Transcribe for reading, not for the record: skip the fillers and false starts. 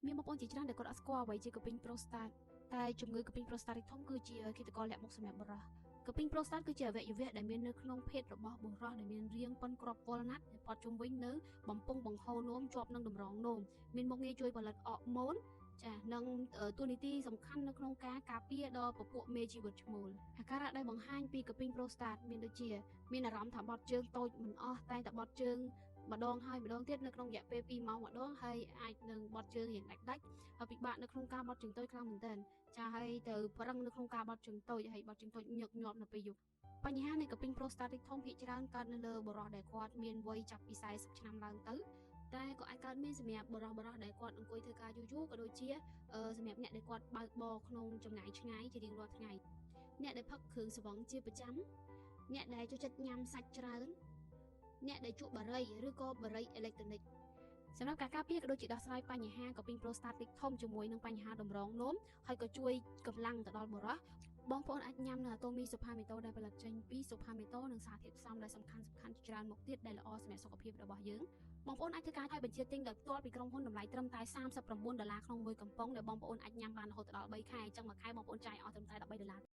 មានបងប្អូនជាច្រើនដែលគាត់អត់ស្គាល់អ្វីជាក្រពីងប្រូស្តាតតែជំងឺក្រពីងប្រូស្តាតរីកធំគឺជាឃាតករលាក់មុខសម្រាប់បុរសក្រពីងប្រូស្តាតគឺជាអវយវៈដែលមាននៅក្នុងភេទរបស់បុរសដែលមានរាងប៉ុនគ្រាប់វ៉លណាត់ដែលព័ទ្ធជុំវិញនៅបំពង់បង្ហូរនោមជាប់នឹងតម្រងនោមមានមុខងារជួយផលិតអរម៉ូនចានិងតួនាទីសំខាន់នៅក្នុងការការពារដល់ពពួកមេជីវិតឈ្មោលអាការៈដែលបង្ហាញពីក្រពីងប្រូស្តាតមានដូចជាមានអារម្មណ៍ថាបត់ជើងតូចមិនអស់តែតែបត់ជើងម្ដងហើយម្ដងទៀតនៅក្នុងរយៈពេល2ម៉ោងម្ដងហើយអាចនឹងបត់ជើងរៀងដាច់ដាច់ហើយពិបាកនៅក្នុងការបត់ជើងតូចខ្លាំងមែនទែនចាហើយទៅប្រឹងនៅក្នុងការបត់ជើងតូចហើយបត់ជើងតូចញឹកញាប់នៅពេលយប់បញ្ហានៃក្រពីងប្រូស្តាតរីកធំភាគច្រើនកើតនៅលើបុរសដែលគាត់មានវ័យចាប់ពី40ឆ្នាំឡើងទៅតែក៏អាចកើតមានសម្រាប់បុរសបុរសដែលគាត់អង្គុយធ្វើការយូរៗក៏ដូចជាសម្រាប់អ្នកដែលគាត់បើកបរក្នុងចម្ងាយឆ្ងាយជារៀងរាល់ថ្ងៃអ្នកដែលផឹកគ្រឿងស្រវឹងជាប្រចាំអ្នកដែលចូលចិត្តញ៉ាំសាច់ច្រើនអ្នកដែលជក់បារីឬក៏បារីអេឡិចត្រូនិកសម្រាប់ការការពារក៏ដូចជាដោះស្រាយបញ្ហាក្រពីងប្រូស្តាតរីកធំជាមួយនឹងបញ្ហាតម្រងនោមហើយក៏ជួយកម្លាំងទៅដល់បុរសបងប្អូនអាចញ៉ាំនៅអាតូមីសូផាមេតូដែលផលិតចេញពីសូផាមេតូនិងសារធាតុផ្សំដែលសំខាន់សំខាន់ជាច្រើនមុខទៀតដែលល្អសម្រាប់សុខភាពរបស់យើងបងប្អូនអាចធ្វើការឲ្យបញ្ជាទិញដោយផ្ទាល់ពីក្រុមហ៊ុនតម្លៃត្រឹមតែ39ដុល្លារក្នុងមួយកំប៉ុងដែលបងប្អូនអាចញ៉ាំបានរហូតដល់3ខែអញ្ចឹងមួយខែបងប្អូនចាយអស់ត្រឹមតែ13ដុល្លារ។